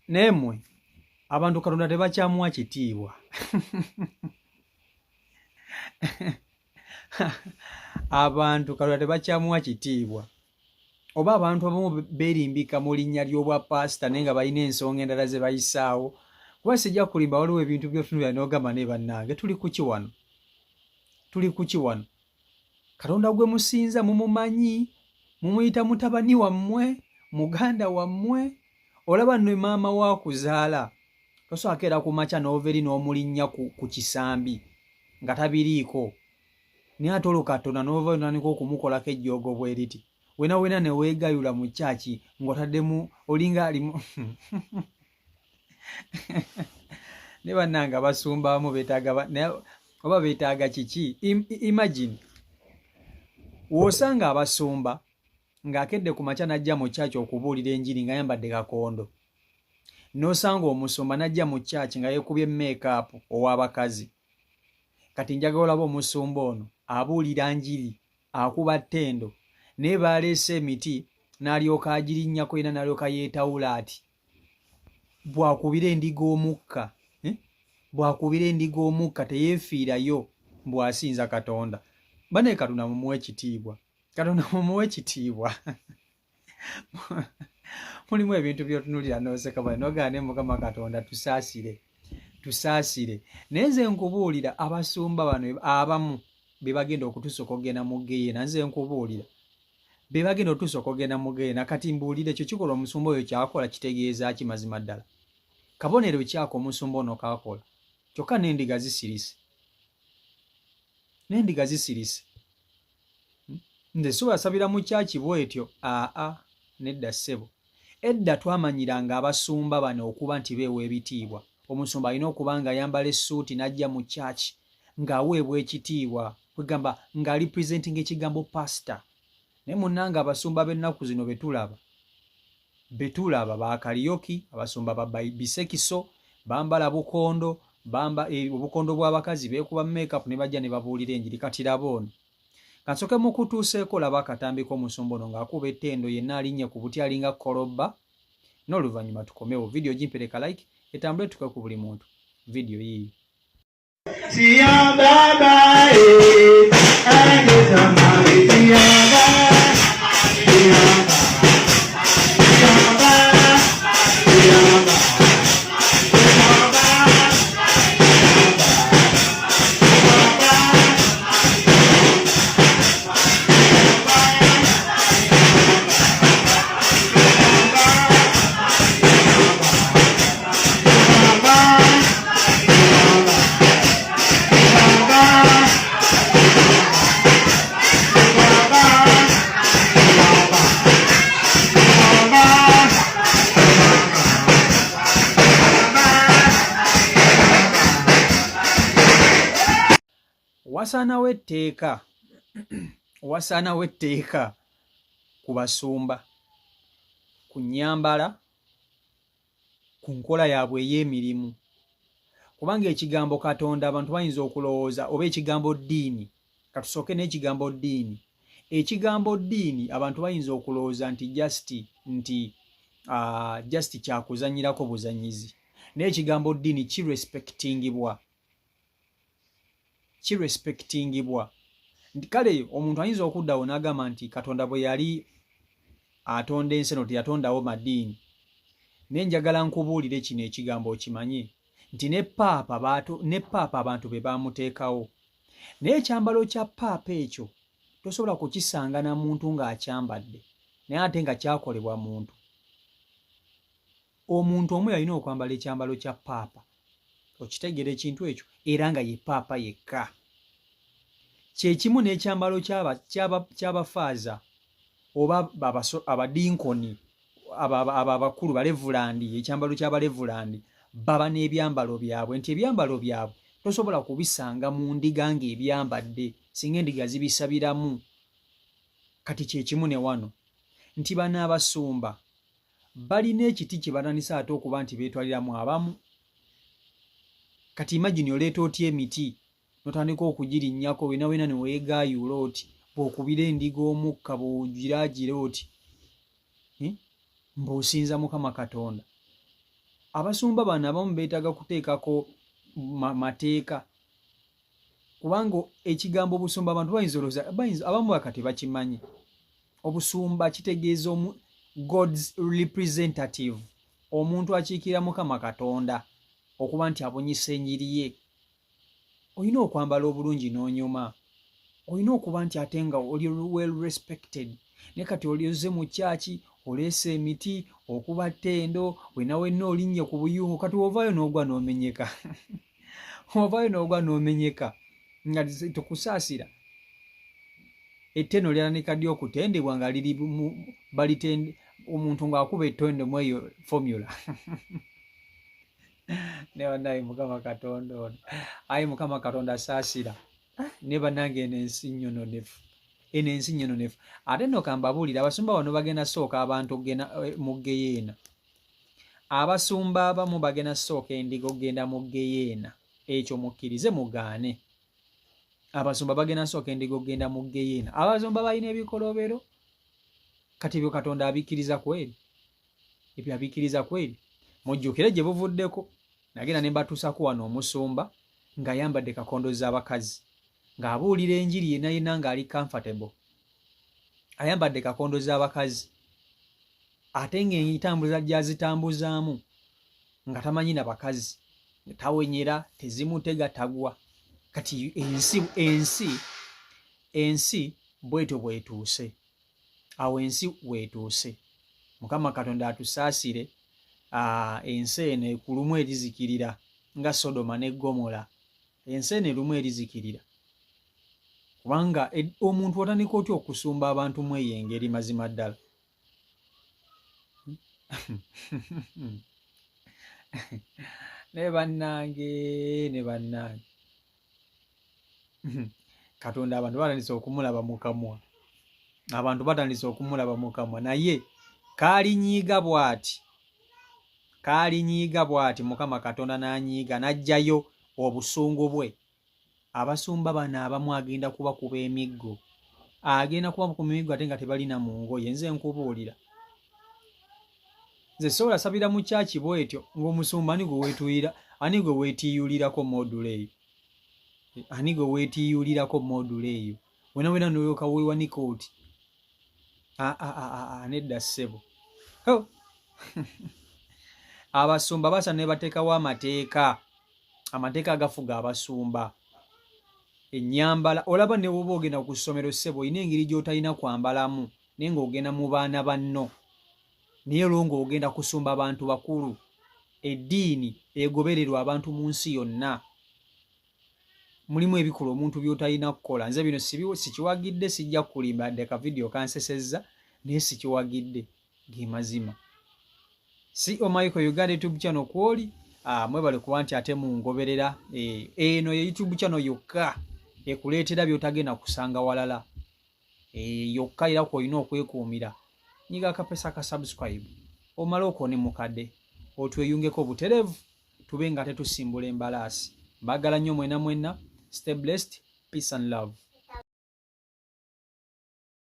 Naye mmwe abantu Katonda tebakyamuwa kitiibwa. Abantu Katonda tebakyamuwa kitiibwa. Oba abantu abamu beerimbika mu linnya ly'obwa paasita naye nga balina ensonga endala ze bayisaawo. Kuba sijja kulimba, waliwo ebintu by'otunuulira n'ogamba naye bannange tuli kuki wano? Tuli kuki wano? Katonda gwe musinza mumumanyi, mumuyita mutabani wammwe, muganda wammwe. Olaba nno maama wa kuzaala tosobola keera ku makya n'ova eri n'omulinnya ku kisambi nga tabiriiko, naye ate olwo Katonda n'ova notandika okumukolako ejjoogo bwe riti, wena wena ne weegayula mu kyaki ng'otaddemu olinga alimu ne bannange abasumba abamu beetaaga oba beetaaga kiki? Imagine w'osanga abasumba ng'akedde ku makya n'ajja mu kyaki okubuulira enjiri ng'ayambadde kakondo, n'osanga omusumba n'ajja mu kyaki nga yeekubye makeup ow'abakazi. Kati njagala olaba omusumba ono abuulira njiri, akuba ttendo, naye baaleese emiti n'alyoka agirinnyako yena n'alyoka yeetawula ati bw'akubira endiga omukka, eh? Bw'akubira endiga omukka teyeefiirayo mbu asinza Katonda. Banaye Katonda mumuwe ekitiibwa, Katonda mumuwe ekitiibwa. Mulimu ebintu by'otunulira n'oseka bane n'ogamba ne Mukama Katonda tusaasire, tusaasire. Naye nze nkubuulira abasumba bano abamu be bagenda okutusooka okugenda mu ggeyeena. Nze nkubuulira be bagenda otusooka okugenda mu ggeyeena. Kati mbuulira ekyo kikolwa omusumba oyo kyakola kitegeeza ki mazima ddala? Kabonero ki ako omusumba ono k'akola? Kyokka n'endiga zisirise, n'endiga zisirise. Nze siwasabira mu kyaki bwetyo, aa nedda ssebo. Edda twamanyiranga abasumba bano okuba nti beewa ebitiibwa. Omusumba alina okuba ng'ayambala essuuti n'ajja mu kyaki ng'aweebwa ekitiibwa, kwegamba ng'ali presenting ekigambo pastor. Naye munnange abasumba b'ennaku zino betulaba, betulaba ba karaoke, abasumba ba bisekiso, bambala bukondo, bamba obukondo bw'abakazi, beekuba makeup ne bajja ne babuulira enjiri. Kati laba ono. Kansoke mukutuuseeko, laba akatambi k'omusumba ono ng'akuba ettendo yenna alinnye ku buti alinga kkolobba, n'oluvannyuma tukomewo. Vidiyo gimpereka like etambule tuke ku buli muntu. Vidiyo yiiyo. Wasaanawo etteeka, wasaanawo etteeka ku basumba, ku nnyambala, ku nkola yaabwe ey'emirimu. Kubanga ekigambo Katonda abantu bayinza okulowooza, oba ekigambo ddiini, katusooke n'ekigambo ddiini. Ekigambo ddiini abantu bayinza okulowooza nti just nti just kyakuzannyirako buzannyizi. Naye ekigambo ddiini kirespectingibwa, kirespectingibwa. Nti kale omuntu ayinza okuddawo n'agamba nti Katonda bwe yali atonda ensi eno teyatondawo madiini. Naye njagala nkubuulire kino ekigambo okimanye nti ne paapa baato, ne paapa abantu be baamuteekawo. Naye ekyambalo kya paapa ekyo tosobola kukisanga na muntu ng'akyambadde, naye ate nga kyakolebwa muntu. Omuntu omu yalina okwambala ekyambalo kya paapa. Okitegeera ekintu ekyo? Era nga ye paapa yekka. Kye kimu n'ekyambalo ky'abafaaza oba abadinkoni, abo abakulu balevulandi, ekyambalo ky'abalevulandi, baba n'ebyambalo byabwe, nti ebyambalo byabwe tosobola kubisanga mu ndiga ng'ebyambadde, singa endiga zibisabiramu. Kati kye kimu ne wano, nti bano abasumba balina ekiti kye batandise ate okuba nti beetwaliramu abamu. Kati imagine oleeta otya emiti n'otandika okugirinnyako wena wena ne weegaayuula oti bw'okubira endiga omukka bw'ogiraagira oti, mbu osinza Mukama Katonda. Abasumba bano abamu beetaaga kuteekako mateeka, kubanga ekigambo obusumba abantu bayinza olowooza, bayinza abamu bakati bakimanyi. Obusumba kitegeeza omu God's representative, omuntu akiikirira Mukama Katonda okuba nti abunyisa enjiri ye. Olina okwambala obulungi n'onyuma, olina okuba nti ate nga oli well respected. Naye kati oli ozze mu kyaki, oleese emiti okuba ttendo, wena wenna olinnye ku buyungu, kati wovaayo n'ogwa n'omenyeka, wovaayo n'ogwa n'omenyeka nga tukusaasira. Ettendo lyatandika ddi okutendebwa nga liri balitende omuntu ng'akuba ettendo mu eyo formula? Ne banaye, Mukama Katonda ono, ayi Mukama Katonda saasira. Ne bannange, eno ensi nnyononefu, eno ensi nnyononefu. Ate nno kambabuulire, abasumba bano bagenda sooka abantu okugenda mu geyeena. Abasumba abamu bagenda sooka endiga okugenda mu geyeena. Ekyo mukkirize mugaane, abasumba bagenda sooka endiga okugenda mu geyeena. Abasumba balina ebikolobero. Kati ebyo Katonda abikkiriza kweri? Ebyo abikkiriza kweri? Mujjukire gye buvuddeko nagenda ne mbatuusako wano omusumba ng'ayambadde kakondo z'abakazi, ng'abuulira enjiri yenna yenna ng'ali comfortable, ayambadde kakondo z'abakazi, ate ng'entambuza gy'azitambuzaamu nga tamanyi na bakazi, tawenyera, tezimutega, tagwa. Kati ensi bwetyo bwetuuse awo, ensi weetuuse. Mukama Katonda atusaasire. Ensi eno ekulumu erizikirira nga Sodoma ne Gomola. Ensi eno erumu erizikirira, kubanga omuntu otandika otya okusumba abantu mu eyo engeri? Mazima ddala, ne bannange, ne bannange, Katonda abantu batandise okumulaba mu kamwa, abantu batandise okumulaba mu kamwa. Naye kaalinyiiga bw'ati, kaalinyiiga bw'ati, Mukama Katonda n'anyiiga n'aggyayo obusungu bwe. Abasumba bano abamu agenda kubakuba emiggo, agenda kubakuba emiggo ate nga tebalina mu ngoye. Nze nkubuulira, nze sobola sabira mu kyaki bwetyo ng'omusumba ani gwe weetuyira, ani gwe weetiiyulirako modulo eyo, ani gwe weetiiyulirako modulo eyo? Wena wena nolyoka weewanika oti nedda ssebo. Abasumba basa ne bateekawo amateeka, amateeka agafuga abasumba, ennyambala. Olaba ne woba ogenda ku ssomero ssebo, olina engeri gy'otalina kwambalamu naye ng'ogenda mu baana banno, naye olwo ng'ogenda kusumba abantu bakulu, eddiini egobererwa abantu mu nsi yonna, mulimu ebikolwa omuntu by'otalina kukola. Nze bino sikiwagidde, sijja kulimba dde ka vidiyo kansesezza, naye sikiwagidde, ge mazima. CO Michael Uganda YouTube channel kwoli, mwebale kuba nti ate mungoberera. Eno ye YouTube channel yokka ekuleetera by'otagenda kusanga walala, yokka era kwolina okwekuumira. Nyiga akapesa ka subscribe, omale okone mukadde otweyungeko buterevu, tube nga tetusimbula embalaasi. Mbagala nnyo mwena mwenna. Stay blessed, peace and love.